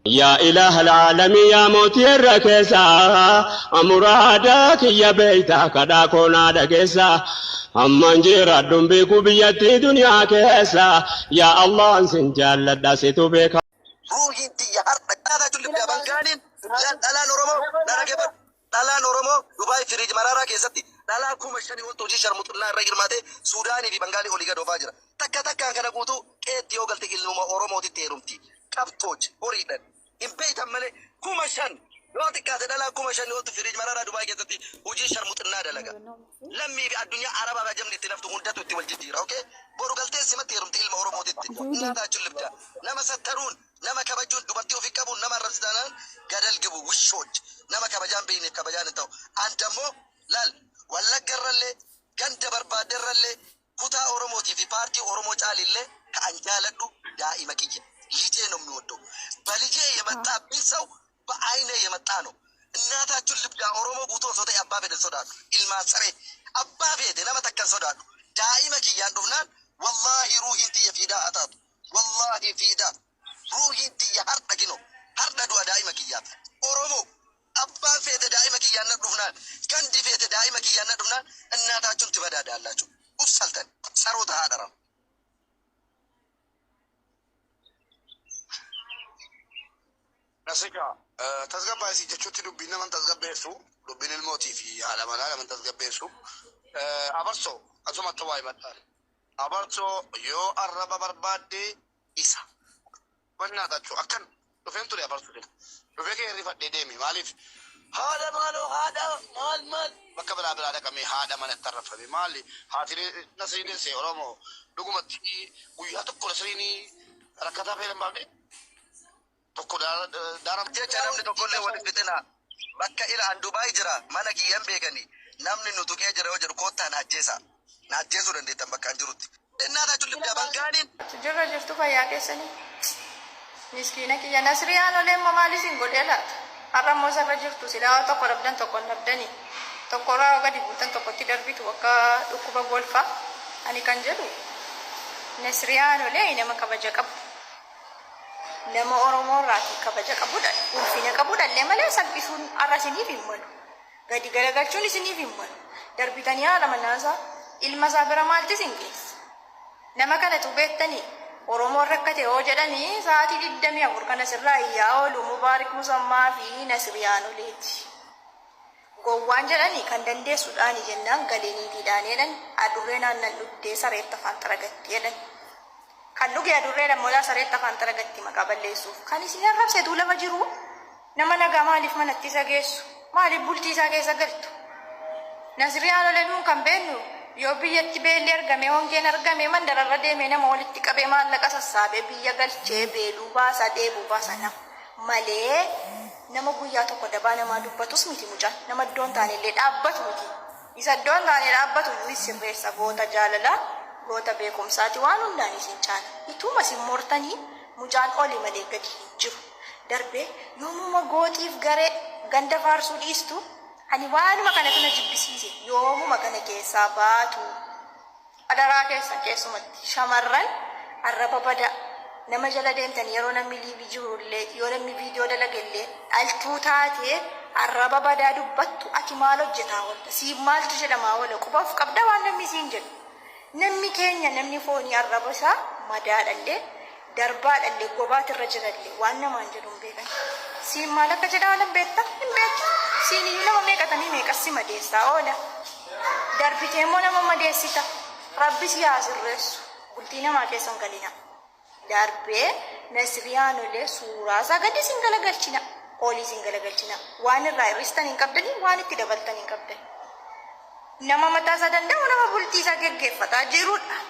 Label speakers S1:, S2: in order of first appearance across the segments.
S1: Yaa ilaahal aalamii yaa mootii irra keessaa muraada kiyya beeyta kadhaa koo naa dhageessa amman jiraadhun beeku biyyattii duniyaa keessa yaa Allahan sin jaalladha situ beeka.
S2: Ruuhiin tiyya hardha nyaataa jechuun libdaa bangaaliin dhalaan Oromoo na dhaggeeffadhu. Dhalaan Oromoo Dubaay firiij maraaraa keessatti dhalaa 5000 oltu hojii sharmuxinnaa irra hirmaatee Suudaanii fi Bangaalii olii gad oofaa jira. Takka takkaan kana guutuu qeetti yoo galte ilmuma Oromootitti heerumti. Qabtooj horiidhan. Hin beeytan malee 5000 yoo xiqqaate dhalaa 5000 oltu firiij maraaraa Dubaay keessatti hojii sharmuxinnaa dalaga. Lammii fi addunyaa Arabaa fi ajamni itti naftu hundatu itti wal jijjiira. Okay? Boru galtee simatti heerumti ilma Oromootitti. Nyaataa jechuun libdaa. Nama sattaruun Nama kabajuun, dubartii ofi qabuun nama arrabsi taanaan gadal gibu wushooj. Nama kabajaan beekneef kabajaan hin ta'u. An dammoo laal Wallagga irrallee ganda barbaadde irrallee kutaa Oromootii fi paartii Oromoo caalillee ka an jaaladhu daa'ima kiyya. Lijee ነው የሚወደው በልጄ የመጣብኝ ሰው በአይኔ የመጣ ነው። እናታችሁን ልብዳ Oromoo guutuu osoo ta'e abbaa fedhe hin sodaadhu. Ilmaan saree abbaa feete nama takka hin sodaadhu. Daa'ima kiyyaan dhufnaan wallaahi ruuhiin tiyya fiidaa haa taatu. Wallaahi fiidaa ruuhiin tiyya hardha kino hardha du'a daa'ima kiyyaaf. Oromoo abbaan feete daa'ima kiyyaan na dhufnaan gandi feete daa'ima kiyyaan na dhufnaan እናታችሁን ትበዳዳላችሁ። uf saltan saroota haadharam.
S3: Nasika tasgabbaa'isi jechuutti dubbiin nama hin tasgabbeessu dubbiin ilmootii fi haadha manaa nama hin tasgabbeessu. Abarsoo asumatti waa himadhaan. Abarsoo yoo arraba barbaadde isa. Bannaa tachu akkan dhufeen ture abarsoo jira. Dhufee kee rifadhee deeme maaliif haadha maaloo haadha maal maal bakka biraa biraa dhaqamee haadha mana itti arrabfame maali haati Nasriin deesse Oromoo dhugumatti guyyaa tokko Nasriin rakkataa feera hin baafne. Tokko daara.
S2: Jecha namni tokkollee wal hin fixinaa. Bakka ila an Dubai jira mana kiyya hin beekani namni nu tuqee jira yoo jedhu koottaa na ajjeesaa. Na ajjeesuu dandeettan bakka an jirutti. Innaataachuu libdaa bangaaliin.
S4: Jirra jirtu fayyaa keessanii. Miskiina kiyya Nasrii haalolee immoo maal isin godhee laata? Har'a immoo isarra jirtu silaa yoo tokko dhabdan tokko hin dhabdanii. Tokkorraa yoo gadi buutan tokkotti darbitu akka dhukkuba golfaa. Ani kan jedhu Nasrii haalolee nama kabaja qabu. Nama Oromoo irraatii kabaja qabudha, ulfina qabudha illee malee salphisuun har'a isiniif hin malu. Gadi galagalchuun isiniif hin malu. Darbitanii haadha manaa isaa, ilma isaa bira maalti isin geessa? Nama kana utuu beektanii Oromoon rakkate yoo jedhanii sa'aatii 24 kan asirraa iyyaa oolu Mubaarik Musammaa fi Nasiriyaan Oleeti. Gowwaan jedhani kan dandeessu dhaani jennaan galee niitii dhaane jedhan adurreen aannan dhugdee sareetti afaan xaragatti jedhan. Kan dhuge adurreedha immoo laa sareetti afaan xaragatti maqaa balleessuuf. Kan isin arrabse utuu lafa jiruu nama nagaa maaliif manatti isa geessu? Maaliif bultii isaa keessa galtu? Nasrii Aanolee nuun kan beeknu yoo biyyatti beelli argame hongeen argame mandararra deemee nama walitti qabee maallaqa sassaabee biyya galchee beeluu baasa dheebuu baasa nama. malee nama guyyaa tokko dabaa namaa dubbatus miti mucaan nama iddoo hin taane illee dhaabbatu miti. Isa iddoo hin taane dhaabbatu iyyuu hin sirreessa goota jaalalaa goota beekumsaati waan hundaan isin caala. Ituuma isin mortanii mucaan oli malee gadi hin jiru. Darbee yoomuma gooxiif garee ganda faarsuu dhiistu ani waanuma kanatu na jibbisiise yoomuma kana keessaa baatu. Adaraa keessan keessumatti shamarran arraba badaa nama jala deemtanii yeroo namni liivi jiru illee yoo namni viidiyoo dalage illee dhaltuu taatee arraba badaa dubbattu ati maal hojjetaa oolta siin maaltu jedhamaa oola quba of qabda waan namni siin jedhu namni keenya namni foonii arraba isaa madaadhallee Darbaadhalle gobaati irra jiralle waan namaan jedhu hin beekan. Siin maal akka jedhaa oolan beekta? Hin beektu. Siin iyyuu nama meeqatamii meeqas si madeessaa oola. Darbitee immoo nama madeessita. Rabbi si haa sirreessu. Bultii namaa keessa hin galinaa. Darbee Nasriyaanolee suuraa isaa gadi isin galagalchina. Olii isin galagalchina. Waan irraa hir'istan hin qabdanii waan itti dabaltan hin qabdani. Nama mataa isaa danda'u nama bultii isaa geggeeffataa jirudha.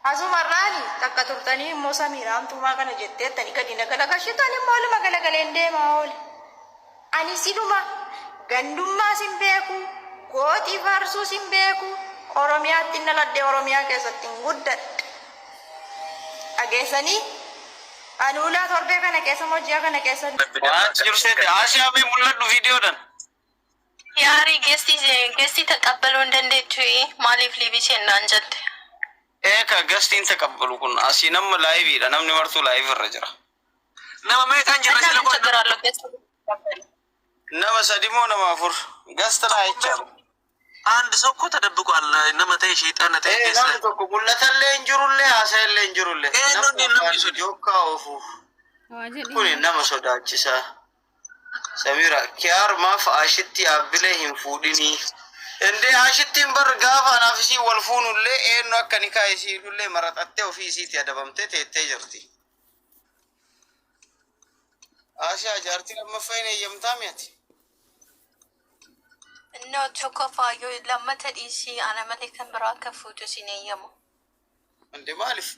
S4: Asumarraani takka turtanii immoo Samiira hamtuumaa kana jetteettani gadi na galagalchitu ani immoo oluma galagaleen deemaa oole. Ani siluma gandummaas hin beeku, gooxii faarsuus hin beeku, Oromiyaatti dhaladhe Oromiyaa keessatti hin guddadhe. Dhageessanii ani ulaa torbee kana keessa moo ji'a kana keessa
S5: Waan jiru seete Asiyaa mee mul'adhu viidiyoodhaan.
S6: Yaarii gestii gestii taqabbaluu hin dandeettu maaliif liivii seennaan jette.
S5: Ee ka gastiin taqabbalu kun asii nama laayiviidha namni martuu laayiv irra jira. Nama meeqaan jirra
S6: እና
S5: sila
S6: ምን
S5: qoy
S6: ችግር አለው? guest ቢቀበል
S3: Nama sadi moo nama afur? Gasta laa jechaadha.
S5: አንድ ሰው እኮ ተደብቋል። Nama ta'e sheexaana ta'e
S3: Ee
S5: keessa.
S3: namni tokko mul'atallee hin jirullee haasa'ellee hin jirullee.
S5: Eenyuun
S3: Namni
S5: namni
S3: afaan
S5: suni?
S3: jokkaa oofu.
S7: Waa jedhi.
S3: Kuni nama sodaachisaa. Samira kiyaar maaf ashitti dhaabbilee hin fuudhinii. Indee ashittiin bar gaafa anaaf isii wal fuunullee eenyu akka nikaa isii hidhullee maraxattee ofii isiitti adabamtee teettee jirti. Ashaa jaartii lammaffaa hin eeyyamtaa mi'ati.
S6: No tokkoffaa yoo lammata dhiisii ana malee kan biraa akka fuutu sin eeyyamu.
S3: Indee maaliif?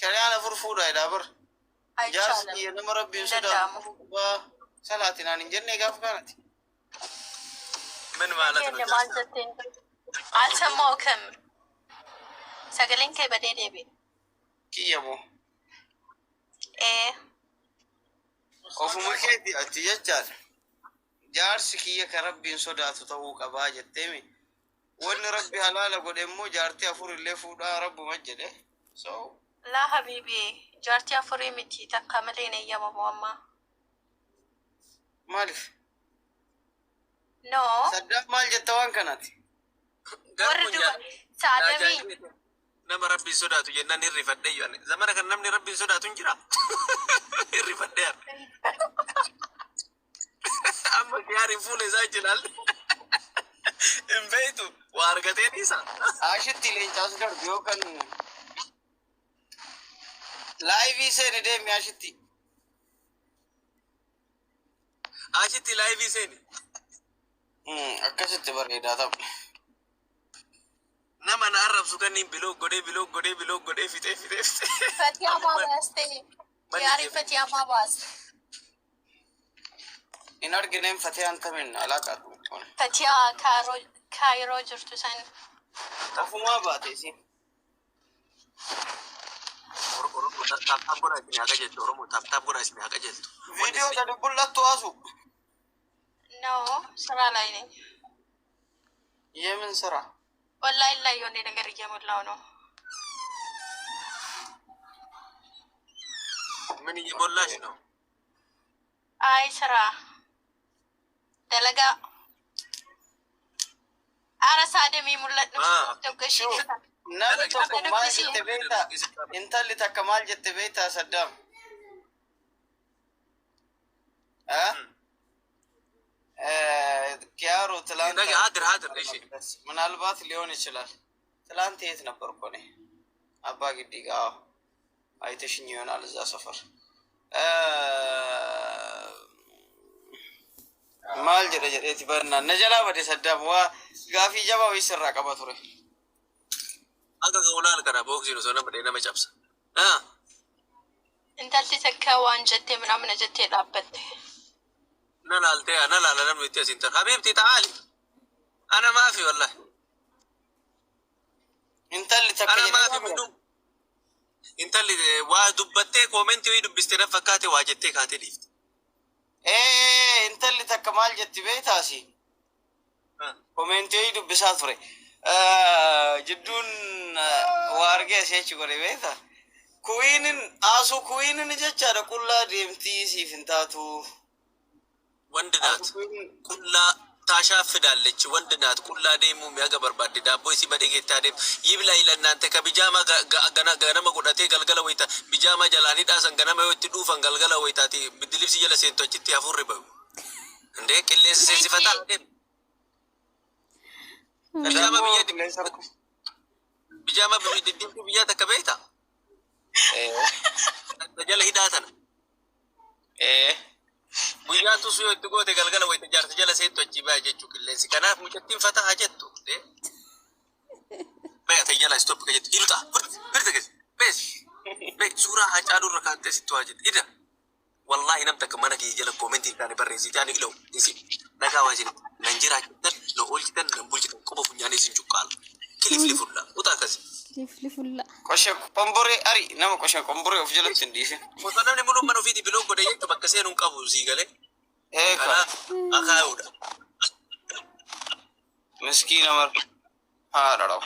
S3: Shari'aan afur fuudhaa jedhaa bar. Jaarsi
S6: አይቻልም።
S3: kiyya nama rabbiin
S6: hin
S3: sodaatu
S6: danda'amu.
S3: qubaa salaatinaan hin jenne gaafa kanati.
S5: ምን ማለት ነው?
S6: የለም አልዘተኝ አልሰማሁህም። Sagaleen kee badee deebi'e.
S3: Kiyya moo?
S6: Ee
S3: Ofuma keeti ati jechaadha. Jaarsi kiyya kan rabbiin sodaatu ta'uu qabaa jetteemi. Wanni rabbi halaala godhe immoo jaartii afur illee fuudhaa rabbuma jedhe. So
S6: laa habiibi jaartii afurii miti takka malee hin eeyyamamu amma.
S3: maaliif?
S6: No
S3: Saddaaf maal jetta waan kanaati?
S6: warri duba saadamii
S5: Nama rabbiin sodaatu jennaan hirrifadhee yoo zamana kan namni rabbiin sodaatu hin jira. Hirrifadhee amma kiyaariin fuula isaa jilaal hin beektu waa argatee dhiisa.
S3: Ashitti leencaas darbu yookaan live seeni deemi ashitti.
S5: Achitti live seeni.
S3: Akkasitti bareedaa tapha.
S5: Nama na arrabsu kanneen block godhee block godhee block godhee fixee fixee fixee.
S6: Fatiyaa maa baaste? Kiyaarii fatiyaa maa baaste?
S3: Hin argineen fatee hantamin alaaqaatu.
S6: Fatiyaa kaayiroo jirtu san.
S3: Ofumaa baate isin.
S5: Oromoo tap tap godhaa isin haa qajeeltu. Oromoo tap tap godhaa isin haa qajeeltu.
S3: Viidiyoo gadi mul'attu asu.
S6: No ስራ ላይ ነኝ።
S3: የምን ስራ?
S6: ኦንላይን ላይ የሆነ ነገር እየሞላው ነው።
S5: ምን እየሞላሽ ነው?
S6: አይ ስራ dalagaa አረ saadamii mul'adhu tokko ishii
S3: Namni tokko maal jette beektaa? Intalli takka maal jette beektaa Saddaam? ኪያሮ ትላንት
S5: ነገ አድር አድር እሺ
S3: ምናልባት ሊሆን ይችላል። ትላንት የት ነበርኩ እኔ? አባ ግዲ ጋ። አዎ፣ አይተሽኝ ይሆናል እዛ ሰፈር። Maal jedhe jedheeti barnaan na jalaa bade Saddaam waa gaafii jabaa wayii sirraa qaba ture.
S5: Akka gaulaan kana booksiin osoo nama dhee nama cabsa.
S6: Intalli takka waan jettee ምናምን jettee dhaabbatte.
S5: Na laaltee na laala namni itti asiin tan. Habiibti ta'aali. Ana maafi wallahi.
S3: Intalli takka
S5: Ana
S3: jedhee
S5: maafi midhu. Intalli waa dubbattee comment wayii dubbistee na fakkaate waa jettee kaatee dhiifte.
S3: Ee, intalli takka maal jetti beektaasi? Comment wayii dubbisaa ture. Jidduun waa argee asii achi godhe beektaa? Kuwiinin asuu kuwiinin jechaadha qullaa deemtii siif hin taatu.
S5: ወንድ ናት qullaa ታሻፍዳለች። ወንድ ናት። Qullaa deemuu mi'a barbaadde daabboo isii badhee keessaa deemu yibla ilannante ka bijaama ganama godhatee galgala wayita bijaama jalaan hidhaasan ganama yoo itti dhuufan galgala wayitaati bidilibsi jala seentu achitti hafuurri bahu. Indee qilleensa seensifataa deemu. Bijaama biyya bijaama diddiimtuu biyyaa takka beektaa? Jala hidhaa tana. Guyyaa tusuu yoo itti goote galgala wayita jaarsa jala seentu achii baya jechuu qilleensi. Kanaaf mucattiin fataa jettu. Baya ta'e jala stop ka jettu. Hiluta birta keessa. Bees. Bee suuraa Haacaaluu irra kaa'attee sitti waa jette. Ida. Wallaahi nam takka mana kiyya jala comment hin taane barreessite ani ilau. Isin nagaa waa isin nan jiraachitan na oolchitan nan bulchitan qofa funyaanii isin cuqqaala. Kilifli fulla. Utaa akkasi.
S7: Kilifli fulla.
S3: Qoshe qomboree ari nama qoshe qomboree of jalatti hin dhiisin.
S5: Osoo namni muluu mana ofiitii block godhe jechuun bakka seenuu hin qabu sii galee.
S3: Eeka
S5: Kanaaf akaayuudha.
S3: Miskiina mar haadha dhabu.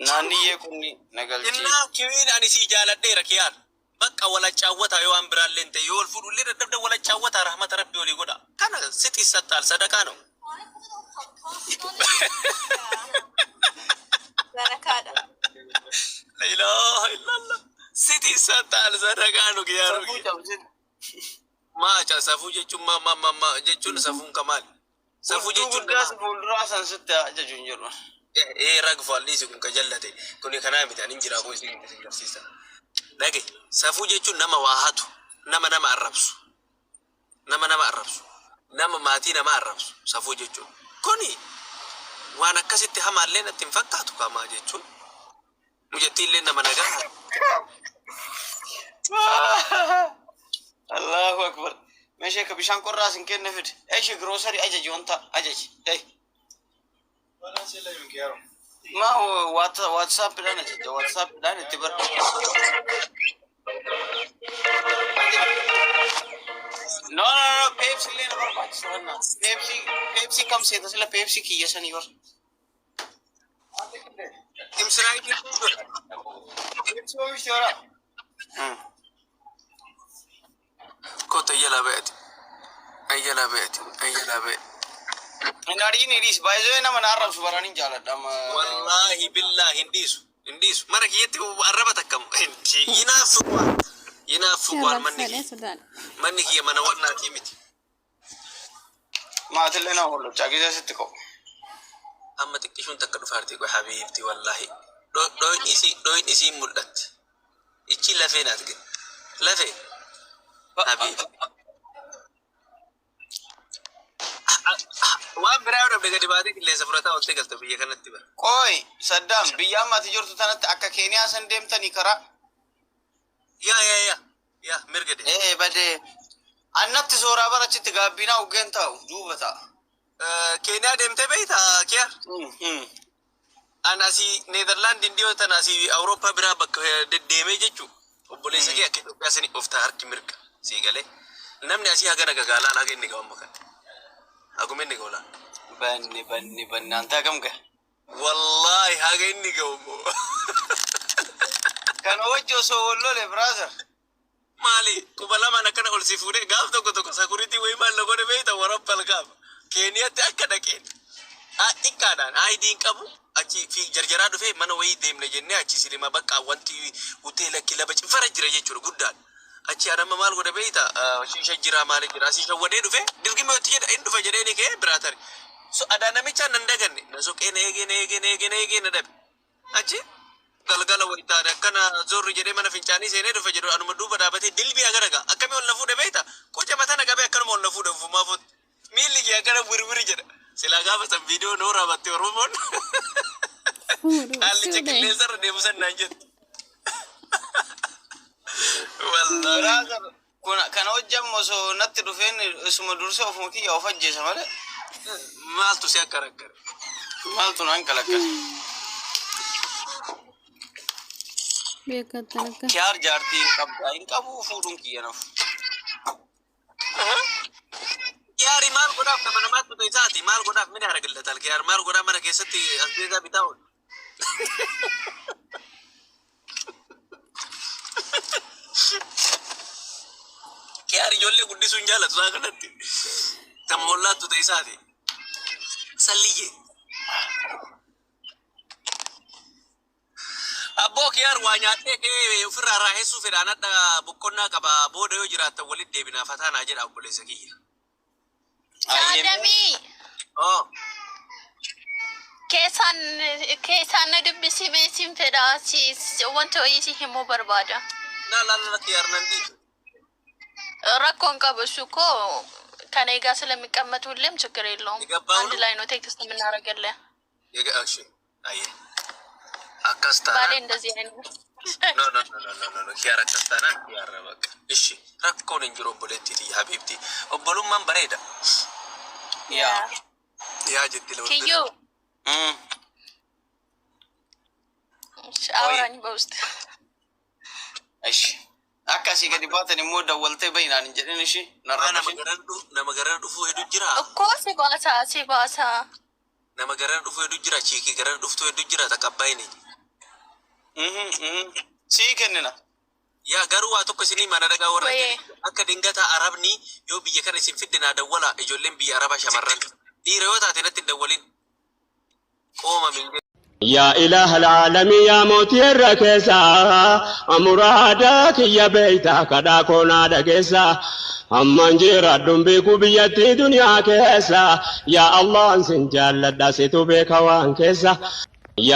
S3: Naanniyyee kunni na galchee.
S5: Innaa kiwiin ani sii jaaladheera kiyaan. Bakka walacaawwataa yoo waan biraallee hin ta'e, yoo wal fuudhullee dadhabda, walacaawwataa, rahmata Rabbi olii godha. Kana si xissattaal sadaqaa no.
S4: Barakaadha.
S5: La ilaha illallah. Si xissattaal sadaqaa no kiyaaru.
S8: Safuu cabsin.
S5: Maaca safuu jechuun ma ma ma ma jechuun safuun kamaali? Safuu
S8: Hudduu
S5: jechuun
S8: guddaa si fuulduraa san sitti ajaju hin jedhu.
S5: Ee, ragfu alliisi kun ka jallate kuni kanaa miti, ani hin jira, kun isin garsiisa. Dhage, safuu jechuun nama waa hatu, nama nama arrabsu, nama nama arrabsu, nama maatii nama arrabsu safuu jechuun. Kuni waan akkasitti hamaallee natti hin fakkaatu kamaa jechuun. Mucattiillee nama nagaa.
S8: Allahu akbar. Meeshee ka bishaan qorraa sin kenne fide. Eshi grocery ajaji, wanta ajaji. Hey. Ma WhatsApp dhaan ajaja, WhatsApp dhaan itti bar. No, no, no, Pepsi illee na barbaachisa wanna. Pepsi, Pepsi kam seeta sila Pepsi kiyya sanii bar.
S5: Imsiraayitii.
S8: Pepsi oomishti wara.
S5: Kota ayyalaa ba'eeti. Ayyalaa ba'eeti. Ayyalaa ba'e.
S8: Hin ariin hiriis baay'ee nama na arrabsu baraan hin jaaladha.
S5: Wallaahi billaahi hin dhiisu. Hin dhiisu. Mana kiyyatti arraba takkam. Yinaaffuqwaan. Yinaaffuqwaan manni
S7: Arrabsaadha
S5: kiyya.
S7: sodaadha.
S5: Manni kiyya mana wannaatii miti.
S8: Maatillee na hordofchaa keessa sitti qabu.
S5: Amma xiqqishuun takka dhufaarti qoy habiibti, wallaahi. Dhoyin isii mul'atti. Ichi lafee naat gadi. Lafee. Habiibti. Waan biraa yoo dhabde gadi baatee qilleensa fudhataa ooltee galta biyya kanatti bara.
S8: Qoy Saddam, biyya amma ati jirtu tanatti akka Keeniyaa san deemtanii karaa.
S5: Yaa yaa yaa. Yaa, mirga deema.
S8: Ee, badee. Annatti sooraa barachitti gaabbiinaa uggeen taa'u duuba ta'a.
S5: Keeniyaa deemtee beektaa, Kiyaar? An asii Neezerlaandiin dhiyoo tana asii Awurooppaa biraa bakka deddeemee jechuu. Obboleessa kee akka Itoophiyaa sini oftaa harki mirga sii galee. Namni asii hagana gagaalaan haga inni ga'u amma kana. Haguma inni ga'u laal.
S8: Banni banni banni antaa gam gahe.
S5: Wallaahi haga inni ga'u immoo.
S8: Kana wajji osoo wal lole, brother.
S5: Maali, quba lamaan akkana ol si fuudhee gaaf tokko tokko security wayii maal na godhe beekta? Warabbal gaafa. Keeniyaatti akka dhaqeen. Xiqqaadhaan ID hin qabu, achi fi jarjaraa dhufee mana wayii deemne jennee, achi silima bakka wanti hoteela kilaba cifara jira jechuudha guddaadha. Achi anamma maal godhe beekta? Shisha jira, maali jira, asii shawwadee dhufe, dirgimee itti jedha hin dhufa jedhee ni ka'ee biraa tare. So adaa namichaa nan daganne, na soqee, na eegee, na eegee, na eegee, na eegee, na dhabe. Achi galgala wayitaane akkana zorri jedhee mana fincaanii seenee dhufe jedhu, anuma duuba dhaabatee dilbii agara ga'a. Akkamii ol na fuudhe beekta? Qoca mataa na qabee akkanuma ol na fuudhe ufumaa fuute. Miilli kee akkana wirwiri jedha. Silaa gaafa san viidiyoo noo raabatte Oromoon.
S7: Fuudhu
S5: Qaallicha
S7: suudhe.
S5: qilleensarra deemu san naan jettu. Wallaahi.
S8: Brother, kun kana hojjamu osoo natti dhufeen isuma dursee ofuma kiyya of ajjeesa malee.
S5: Maaltu si akka rakkare?
S8: Maaltu naan kalakkase?
S7: Beekattan akka.
S8: Kiyaar jaartii hin qabdaa hin qabu, fuudhuun kiyya nafu.
S5: Kiyaari maal godhaaf nama namaatti ta'e isaati maal godhaaf mina haragillatal kiyaar maal godhaaf mana keessatti asbeezaa bitaa oolu. Kiyaar ijoollee guddisuu hin jaalatu isaa kanatti. Kan mollaattu ta'e isaati. Salliyyee. Abboo kiyaar, waa nyaadhee kee ofirraa raahessuu fedhaan hadha boqonnaa qaba, booda yoo jiraattan walitti deebinaa, fataa naa jedha obboleessa kiyya.
S6: Saadamii.
S5: Oh.
S6: Keessaan keessaan na dubbisi, beesin fedha, si wanta wayii si himuu barbaada.
S5: Na la la, kiyaar nan dhiisu.
S6: Rakkoon qabu እሱ እኮ ከኔ ጋር ስለሚቀመጥ ሁሌም ችግር የለውም።
S5: የገባው
S6: አንድ
S5: ነው?
S6: ላይ ነው text የምናደርግልህ።
S5: Egaa እሺ. Ayyee. Akkas
S6: ባሌ
S5: taanaan.
S6: እንደዚህ አይነት
S5: No, no, no, no, no, no, no. Kiyaar akkas taanaan kiyaarra bakka. Ishi rakkoon hin jiru, obboleettiiti habiibti. Obbolummaan bareeda.
S8: Yaa.
S5: Yaa jetti lama.
S6: ኪዩ አውራኝ በውስጥ።
S8: Ishi. Akka asii gadi baatan immoo dawwaltee bahinaan hin jedhin ishi.
S5: Nama
S8: Narra
S5: garan dhufu, nama garan dhufuu hedduu jira.
S6: እኮ ሲባሳ ሲባሳ።
S5: Nama garan dhufu hedduu jira. Chiikii garan dhuftu hedduu jira. Taqabbaayini.
S8: Sii kennina.
S5: Yaa garuu waa tokko isinii mana dhagaa warra
S6: Wayee.
S5: jedhe akka dingataa arabni yoo biyya kana isin fidde naa dawwala ijoolleen biyya arabaa shamarran dhiira yoo taate natti hin dawwalin qooma min.
S1: Yaa ilaaha alaalamii yaa mootii irra keessa, muraada kiyya beeyta, kadhaa koo naa dhageessa. Amman jiraadhuun beeku biyyattii duniyaa keessa. Yaa Allah, sin jaalladha, situ beeka waan keessa. Yaa